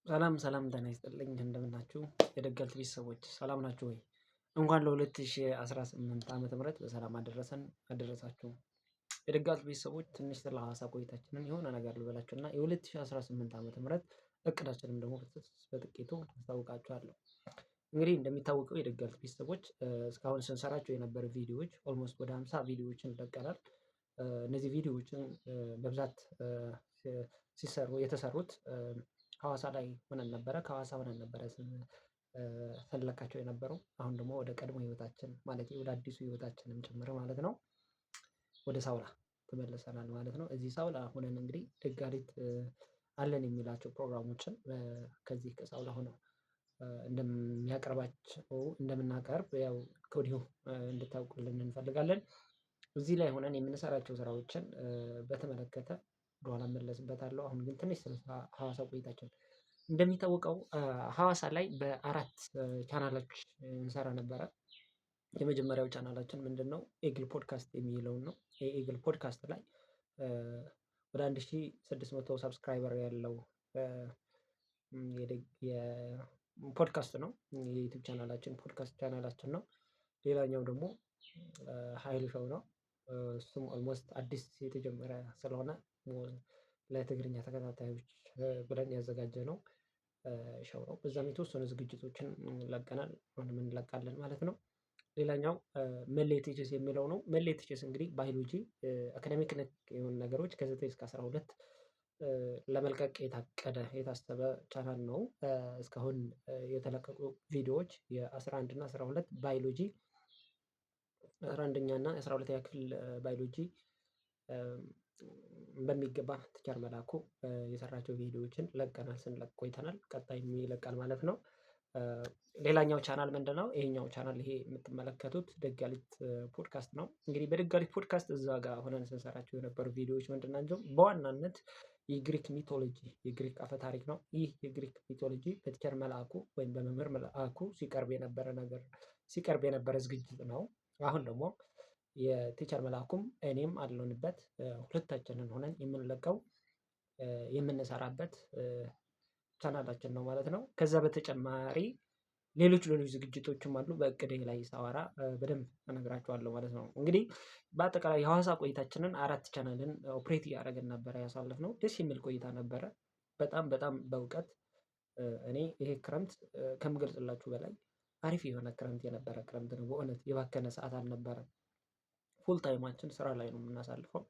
ሰላም ሰላም ጤና ይስጥልኝ እንደምናችሁ የደጋልት ቤተሰቦች ሰላም ናችሁ ወይ? እንኳን ለ2018 ዓመተ ምህረት በሰላም አደረሰን አደረሳችሁ። የደጋልት ቤተሰቦች ትንሽ ስለ ሐዋሳ ቆይታችንን የሆነ ነገር ልበላችሁ እና የ2018 ዓመተ ምህረት እቅዳችንም ደግሞ በጥቂቱ አስታውቃችኋለሁ። እንግዲህ እንደሚታወቀው የደጋልት ቤተሰቦች እስካሁን ስንሰራቸው የነበሩ ቪዲዮዎች almost ወደ 50 ቪዲዮዎችን ለቀናል። እነዚህ ቪዲዮዎችን በብዛት ሲሰሩ የተሰሩት ሐዋሳ ላይ ሆነን ነበረ። ከሐዋሳ ሆነን ነበረ ስንለቃቸው የነበረው። አሁን ደግሞ ወደ ቀድሞ ህይወታችን ማለት ወደ አዲሱ ህይወታችንም ጭምር ማለት ነው ወደ ሳውላ ተመልሰናል ማለት ነው። እዚህ ሳውላ ሆነን እንግዲህ ደጋሊት አለን የሚላቸው ፕሮግራሞችን ከዚህ ከሳውላ ሆነው እንደሚያቀርባቸው እንደምናቀርብ ያው ከወዲሁ እንድታውቁልን እንፈልጋለን። እዚህ ላይ ሆነን የምንሰራቸው ስራዎችን በተመለከተ ወደኋላ እመለስበታለሁ። አሁን ግን ትንሽ ስለ ሐዋሳ ቆይታችን እንደሚታወቀው ሐዋሳ ላይ በአራት ቻናሎች እንሰራ ነበረ። የመጀመሪያው ቻናላችን ምንድነው? ኤግል ፖድካስት የሚለውን ነው። የኤግል ፖድካስት ላይ ወደ 1600 subscriber ያለው የፖድካስት ነው። የዩቲዩብ ቻናላችን ፖድካስት ቻናላችን ነው። ሌላኛው ደግሞ ሀይሉ show ነው። እሱም almost አዲስ የተጀመረ ስለሆነ ለትግርኛ ተከታታዮች ብለን ያዘጋጀነው show ነው። በዛም የተወሰኑ ዝግጅቶችን ለቀናል፣ አሁንም እንለቃለን ማለት ነው። ሌላኛው መሌ ቲችስ የሚለው ነው። መሌ ቲችስ እንግዲህ ባዮሎጂ academic ነክ የሆኑ ነገሮች ከ9 እስከ 12 ለመልቀቅ የታቀደ የታሰበ ቻናል ነው። እስካሁን የተለቀቁ ቪዲዮዎች የ11 እና 12 ባዮሎጂ 11ኛ እና 12ኛ ክፍል ባዮሎጂ በሚገባ teacher መላኩ የሰራቸው ቪዲዮዎችን ለቀናል፣ ስንለቅ ቆይተናል። ቀጣይ ይለቃል ማለት ነው። ሌላኛው ቻናል ምንድነው? ይሄኛው ቻናል ይሄ የምትመለከቱት ደጋሊት ፖድካስት ነው። እንግዲህ በደጋሊት ፖድካስት እዛ ጋር ሆነን ስንሰራቸው የነበሩ ቪዲዮዎች ምንድን ናቸው? በዋናነት የግሪክ mythology የግሪክ አፈ ታሪክ ነው። ይህ የግሪክ mythology በ teacher መልአኩ ወይም በመምህር መልአኩ ሲቀርብ የነበረ ነገር ሲቀርብ የነበረ ዝግጅት ነው። አሁን ደግሞ የ teacher መልአኩም እኔም አለንበት ሁለታችንን ሆነን የምንለቀው የምንሰራበት ቻናላችን ነው ማለት ነው። ከዛ በተጨማሪ ሌሎች ሌሎች ዝግጅቶችም አሉ። በእቅዴ ላይ ሳወራ በደንብ እነግራችኋለሁ ማለት ነው። እንግዲህ በአጠቃላይ የሐዋሳ ቆይታችንን አራት ቻናልን operate እያደረግን ነበረ ያሳለፍነው። ደስ የሚል ቆይታ ነበረ። በጣም በጣም በእውቀት እኔ ይሄ ክረምት ከምገልጽላችሁ በላይ አሪፍ የሆነ ክረምት የነበረ ክረምት ነው። በእውነት የባከነ ሰዓት አልነበረም። full time ኣችን ስራ ላይ ነው የምናሳልፈው።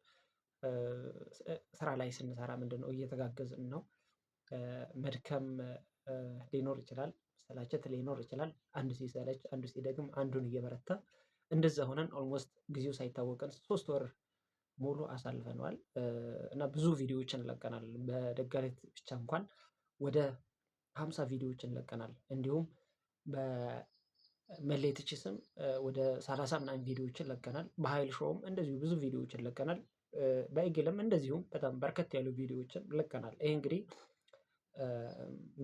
ስራ ላይ ስንሰራ ምንድነው እየተጋገዝን ነው። መድከም ሊኖር ይችላል፣ መሰላቸት ሊኖር ይችላል። አንዱ ሲሰለች፣ አንዱ ሲደግም፣ አንዱን እየበረታ እንደዛ ሆነን almost ጊዜው ሳይታወቀን 3 ወር ሙሉ አሳልፈነዋል። እና ብዙ ቪዲዮዎችን ለቀናል። በደጋሊት ብቻ እንኳን ወደ 50 ቪዲዮዎችን ለቀናል። እንዲሁም በመሌ ቲችስም ወደ 30 ምናምን ቪዲዮዎችን ለቀናል። በሀይል show ም እንደዚሁ ብዙ ቪዲዮዎችን ለቀናል። በኤግልም እንደዚሁም በጣም በርከት ያሉ ቪዲዮዎችን ለቀናል። ይሄ እንግዲህ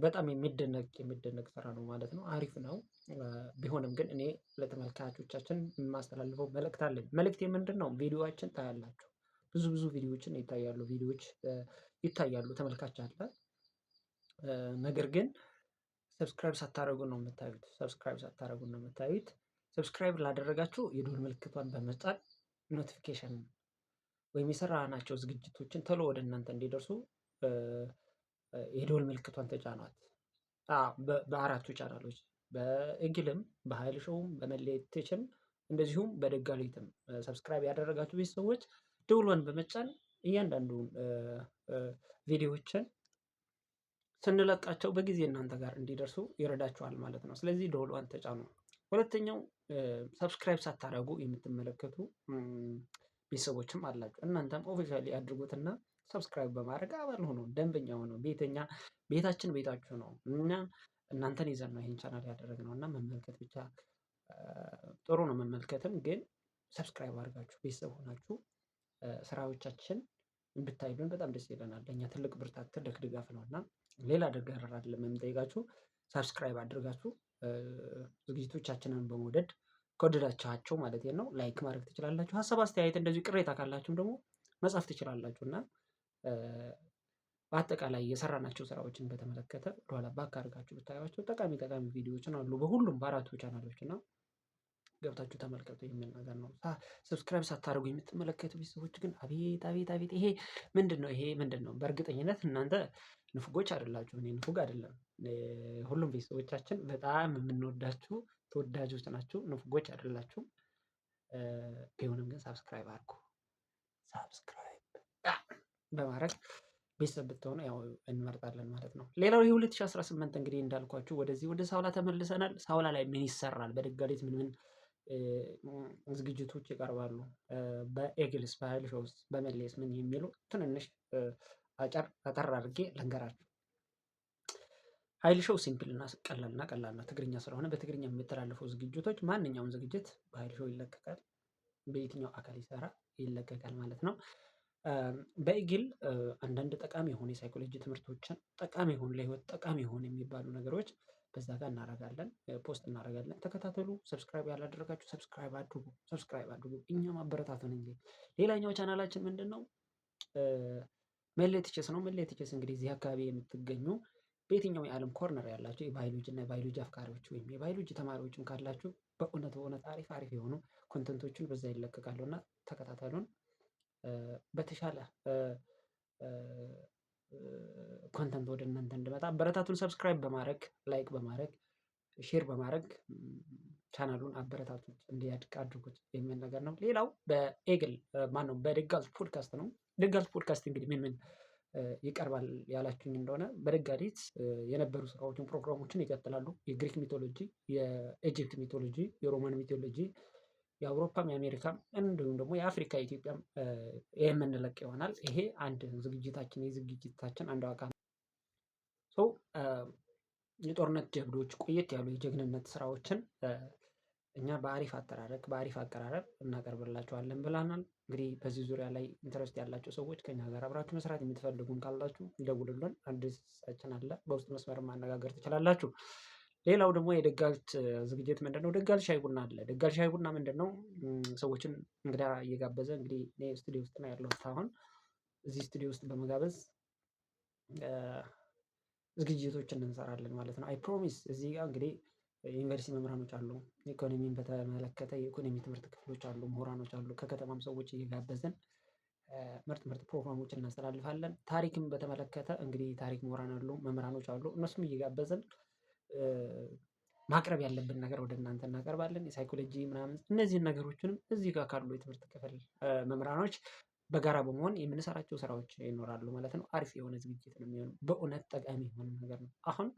በጣም የሚደነቅ የሚደነቅ ስራ ነው ማለት ነው። አሪፍ ነው። ቢሆንም ግን እኔ ለተመልካቾቻችን የማስተላልፈው መልእክት አለኝ። መልእክቴ ምንድነው? ቪዲዮአችን ታያላችሁ፣ ብዙ ብዙ ቪዲዮዎችን ይታያሉ፣ ቪዲዮዎች ይታያሉ፣ ተመልካች አለ። ነገር ግን subscribe ሳታደርጉ ነው የምታዩት። subscribe ሳታደርጉ ነው የምታዩት። subscribe ላደረጋችሁ የደወል ምልክቷን በመጫን notification ወይም የሰራናቸው ዝግጅቶችን ቶሎ ወደ እናንተ እንዲደርሱ የደወል ምልክቷን ተጫኗት። በአራቱ ቻናሎች በእግልም በሀይል show ም በመሌቴችም እንደዚሁም በደጋሊትም subscribe ያደረጋችሁ ቤተሰቦች ደውሏን በመጫን እያንዳንዱን ቪዲዮዎችን ስንለቃቸው በጊዜ እናንተ ጋር እንዲደርሱ ይረዳችኋል ማለት ነው። ስለዚህ ደወሏን ተጫኑ። ሁለተኛው subscribe ሳታደርጉ የምትመለከቱ ቤተሰቦችም አላችሁ። እናንተም officially አድርጉትና subscribe በማድረግ አባል ሆኖ ደንበኛ ሆኖ ቤተኛ ቤታችን ቤታችሁ ነው። እኛ እናንተን ይዘን ነው ይህን ቻናል ያደረግነው እና መመልከት ብቻ ጥሩ ነው። መመልከትም ግን subscribe አድርጋችሁ ቤተሰብ ሆናችሁ ስራዎቻችን ብታዩልን በጣም ደስ ይለናል። ለእኛ ትልቅ ብርታት፣ ትልቅ ድጋፍ ነው እና ሌላ ነገር አይደለም የምንጠይቃችሁ፣ subscribe አድርጋችሁ ዝግጅቶቻችንን በመውደድ ከወደዳችኋቸው ማለት ነው like ማድረግ ትችላላችሁ። ሀሳብ አስተያየት፣ እንደዚሁ ቅሬታ ካላችሁም ደግሞ መጻፍ ትችላላችሁ እና በአጠቃላይ የሰራናቸው ስራዎችን በተመለከተ ወደኋላ back አድርጋችሁ ብታዩቸው ጠቃሚ ጠቃሚ ቪዲዮዎችን አሉ በሁሉም በአራቱ ቻናሎች እና ገብታችሁ ተመልከቱ የሚል ነገር ነው። Subscribe ሳታደርጉ የምትመለከቱ ቤተሰቦች ግን አቤት አቤት አቤት! ይሄ ምንድነው? ይሄ ምንድነው? በእርግጠኝነት እናንተ ንፉጎች አይደላችሁ። እኔ ንፉግ አይደለም። ሁሉም ቤተሰቦቻችን በጣም የምንወዳችሁ ተወዳጆች ናችሁ። ንፉጎች አይደላችሁም። ቢሆንም ግን subscribe አድርጉ። Subscribe በማድረግ ቤተሰብ ብትሆኑ ያው እንመርጣለን ማለት ነው። ሌላው የ2018 እንግዲህ እንዳልኳችሁ ወደዚህ ወደ ሳውላ ተመልሰናል። ሳውላ ላይ ምን ይሰራል? በደጋሊት ምን ምን ዝግጅቶች ይቀርባሉ? በኤግልስ በሀይል shows በመለስ ምን የሚሉ ትንንሽ አጠር አጠር አድርጌ ልንገራችሁ። ሀይል show simple እና ቀላል እና ቀላል ነው። ትግርኛ ስለሆነ በትግርኛ የሚተላለፉ ዝግጅቶች ማንኛውም ዝግጅት በሀይል show ይለቀቃል። በየትኛው አካል ይሰራ ይለቀቃል ማለት ነው። በኢግል አንዳንድ ጠቃሚ የሆኑ የሳይኮሎጂ ትምህርቶችን ጠቃሚ የሆኑ ለህይወት ጠቃሚ የሆኑ የሚባሉ ነገሮች በዛ ጋር እናደርጋለን፣ post እናደርጋለን። ተከታተሉ። Subscribe ያላደረጋችሁ subscribe አድርጉ፣ subscribe አድርጉ። እኛ ማበረታቱን እንጂ። ሌላኛው ቻናላችን ምንድን ነው? መሌ ቲቸስ ነው። መሌ ቲቸስ እንግዲህ እዚህ አካባቢ የምትገኙ በየትኛው የዓለም corner ያላችሁ የባዮሎጂ እና የባዮሎጂ አፍቃሪዎች ወይም የባዮሎጂ ተማሪዎችም ካላችሁ በእውነት በእውነት አሪፍ አሪፍ የሆኑ content ኦችን በዛ ይለቀቃሉ እና ተከታተሉን። በተሻለ content ወደ እናንተ እንድመጣ አበረታቱን። Subscribe በማድረግ፣ like በማድረግ፣ share በማድረግ ቻናሉን አበረታቱት፣ እንዲያድግ አድርጉት የሚል ነገር ነው። ሌላው በኤግል ማነው በደጋልት ፖድካስት ነው። ደጋልት ፖድካስት እንግዲህ ምን ምን ይቀርባል ያላችሁኝ እንደሆነ በደጋሊት የነበሩ ስራዎችን ፕሮግራሞችን ይቀጥላሉ። የግሪክ mythology፣ የ Egypt mythology፣ የሮማን mythology፣ የአውሮፓም የአሜሪካም እንዲሁም ደግሞ የአፍሪካ ኢትዮጵያም የምንለቅ ይሆናል። ይሄ አንድ ዝግጅታችን የዝግጅታችን አንዱ አካል ሰው የጦርነት ጀብዶች ቆየት ያሉ የጀግንነት ስራዎችን እኛ በአሪፍ አተራረክ በአሪፍ አቀራረብ እናቀርብላችኋለን ብለናል። እንግዲህ በዚህ ዙሪያ ላይ interest ያላቸው ሰዎች ከኛ ጋር አብራችሁ መስራት የምትፈልጉም ካላችሁ ይደውሉልን። አድራሻችን አለ፣ በውስጥ መስመር ማነጋገር ትችላላችሁ። ሌላው ደግሞ የደጋልት ዝግጅት ምንድነው? ደጋልት ሻይ ቡና አለ። ደጋልት ሻይ ቡና ምንድነው? ሰዎችን እንግዳ እየጋበዘ እንግዲህ እኔ ስቱዲዮ ውስጥ ነው ያለሁት አሁን እዚህ ስቱዲዮ ውስጥ በመጋበዝ ዝግጅቶችን እንሰራለን ማለት ነው። I promise እዚህ ጋር እንግዲህ የዩኒቨርሲቲ መምህራኖች አሉ፣ ኢኮኖሚን በተመለከተ የኢኮኖሚ ትምህርት ክፍሎች አሉ፣ ምሁራኖች አሉ። ከከተማም ሰዎች እየጋበዝን ምርጥ ምርጥ ፕሮግራሞችን እናስተላልፋለን። ታሪክም በተመለከተ እንግዲህ ታሪክ ምሁራን አሉ፣ መምህራኖች አሉ። እነሱም እየጋበዝን ማቅረብ ያለብን ነገር ወደ እናንተ እናቀርባለን። የሳይኮሎጂ ምናምን እነዚህን ነገሮችንም እዚህ ጋር ካሉ የትምህርት ክፍል መምህራኖች በጋራ በመሆን የምንሰራቸው ስራዎች ይኖራሉ ማለት ነው። አሪፍ የሆነ ዝግጅት ነው የሚሆነው። በእውነት ጠቃሚ የሆነ ነገር ነው። አሁን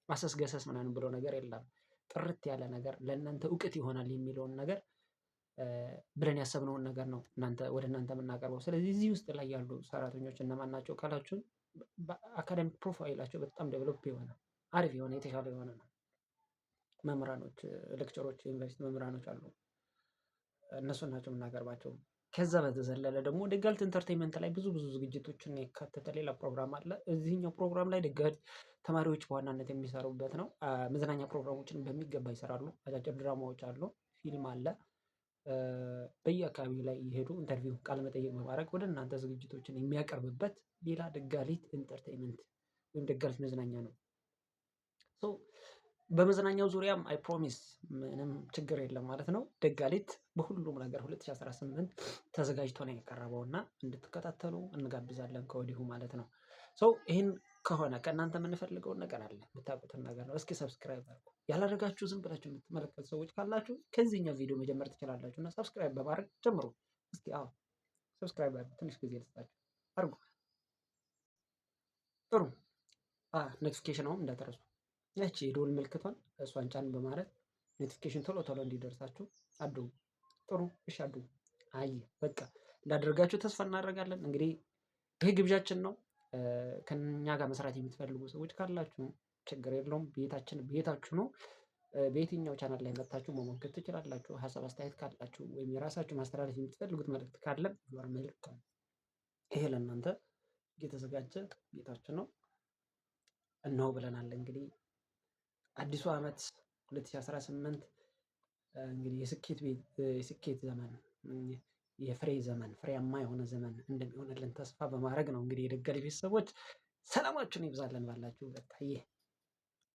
አሰስ ገሰስ ምናምን ብሎ ነገር የለም። ጥርት ያለ ነገር ለእናንተ እውቀት ይሆናል የሚለውን ነገር ብለን ያሰብነውን ነገር ነው እናንተ ወደ እናንተ የምናቀርበው። ስለዚህ እዚህ ውስጥ ላይ ያሉ ሰራተኞች እነማን ናቸው ካላችሁን፣ academic profile ኣቸው በጣም develop የሆነ አሪፍ የሆነ የተሻለ የሆነ ነው። መምህራኖች፣ lecturer ኦች፣ የዩኒቨርሲቲ መምህራኖች አሉ። እነሱን ናቸው የምናቀርባቸው። ከዛ በተዘለለ ደግሞ ደጋልት entertainment ላይ ብዙ ብዙ ዝግጅቶችን የካተተ ሌላ ፕሮግራም አለ። እዚህኛው ፕሮግራም ላይ ደጋልት ተማሪዎች በዋናነት የሚሰሩበት ነው። መዝናኛ ፕሮግራሞችን በሚገባ ይሰራሉ። አጫጭር ድራማዎች አሉ፣ ፊልም አለ። በየአካባቢው ላይ እየሄዱ interview ቃለመጠይቅ በማድረግ ወደ እናንተ ዝግጅቶችን የሚያቀርብበት ሌላ ደጋሊት entertainment ወይም ደጋሊት መዝናኛ ነው። በመዝናኛው ዙሪያም I promise ምንም ችግር የለም ማለት ነው። ደጋሊት በሁሉም ነገር 2018 ተዘጋጅቶ ነው የቀረበው እና እንድትከታተሉ እንጋብዛለን ከወዲሁ ማለት ነው። So ይህን ከሆነ ከእናንተ የምንፈልገውን ነገር አለ፣ የምታውቁትን ነገር ነው። እስኪ subscribe አድርጉ። ያላደረጋችሁ ዝም ብላችሁ የምትመለከቱ ሰዎች ካላችሁ ከዚህኛው ቪዲዮ መጀመር ትችላላችሁ እና subscribe በማድረግ ጀምሩ። እስኪ አዎ subscribe አድርጉ። ትንሽ ጊዜ ልስጣችሁ፣ አድርጉ። ጥሩ notification አሁን እንዳትረሱ ያቺ የደወል ምልክቷን እሷን ጫን በማለት notification ቶሎ ቶሎ እንዲደርሳችሁ አድርጉ። ጥሩ እሺ፣ አድርጉ። አይ በቃ እንዳደረጋችሁ ተስፋ እናደርጋለን። እንግዲህ ይህ ግብዣችን ነው። ከኛ ጋር መስራት የምትፈልጉ ሰዎች ካላችሁ ችግር የለውም። ቤታችን ቤታችሁ ነው። በየትኛው ቻናል ላይ መጥታችሁ መሞከር ትችላላችሁ። ሀሳብ አስተያየት ካላችሁ ወይም የራሳችሁ ማስተላለፍ የምትፈልጉት መልእክት ካለ መልካም፣ ይሄ ለእናንተ የተዘጋጀ ቤታችሁ ነው። እነሆ ብለናል። እንግዲህ አዲሱ ዓመት 2018 እንግዲህ የስኬት ቤት የስኬት ዘመን፣ የፍሬ ዘመን፣ ፍሬያማ የሆነ ዘመን እንደሚሆንልን ተስፋ በማድረግ ነው። እንግዲህ የደጋሊ ቤተሰቦች ሰላማችሁን ይብዛልን ባላችሁበት። ይህ